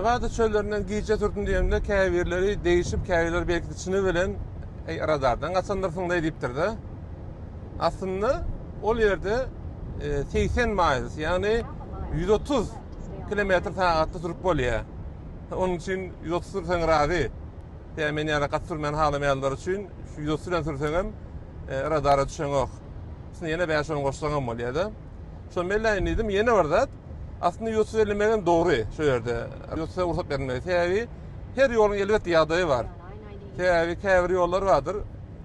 Newada çöllerinden gije sürdüm diýemde käbirleri degişip, käbirleri belki-de çyny bilen Eý, radardan gaçandyrsyň-da diýipdir-de. Aslynda ol ýerde 80 miles, ýagny 130 kilometr sagatda sürüp bolýar. Onuň üçin 130 sürseň razy. Tä men ýaly gaty sürmän halamaýanlar üçin şu 130 bilen sürseňem radara düşeňok. Üstüne ýene 5-10 goşsaňam bolýar-da. Şony belläýin diýdim. Ýene bir zat, aslynda 130 bellemegem dogry şu ýerde. 130-a rugsat berilmegi. Sebäbi her ýoluň elbetde ýagdaýy bar. Sebäbi käbir ýollar bardyr,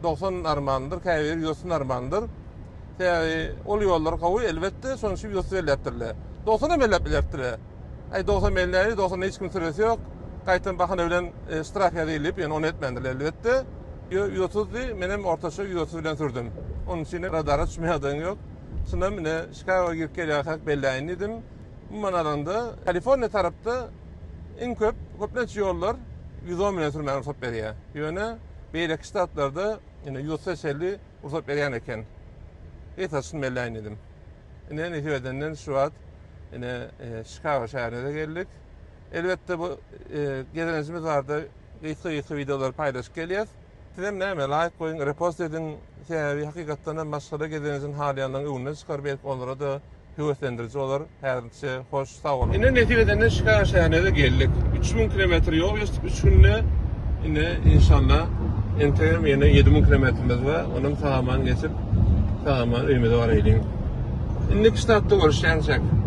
90 normaldyr, käbiri 130 normaldyr. Sebäbi ol ýollar gowy, elbetde, şonuň üçin 130 belläpdirler. 90 hem belläp bilerdiler. Aý 90 belläýli, 90 hiç kim süresi ýok. Gaýtam bahana bilen e, ştraf ýazyl diýip, ýöne ony etmändirler elbetde. 130-dy, men hem ortaça 130 bilen sürdüm. Onuň üçin radara düşme ýagdaýyň ýok. Şundan ine Çikago girip gelýärkäk belläýin diýdim. Umuman alanda Kaliforniýa tarapda iň köp, köplenç ýollar 110 bilen sürmäge rugsat berýär. Ýöne beýleki ştatlarda ine 130 çenli rugsat berýän eken. Gysgaça şuny belläýin diýdim. Ine nesip edenden şu wagt ine Çikago şäherine-de geldik. Elbetde bu gezelenjimiz barada gysga-gysga wideolary paýlaşyp gelýäs. Sizem näme, laýk goýuň, repost ediň, sebäbi hakykatdan hem maşgala gezelenjini halaýanlaryň öňünden çykar, belki olara-da höweslendiriji bolar. Häzirlikçe hoş, sag boluň. Ine nesip edende Şikago şäherine-de geldik. 3000 kilometr ýol geçdik 3 günde. Ine inşallah entegem ýene 7000 kilometrimiz bar. Onam sag-aman geçip, sag-aman öýümize baraýlyň. Indiki ştatda görüşýänçäk.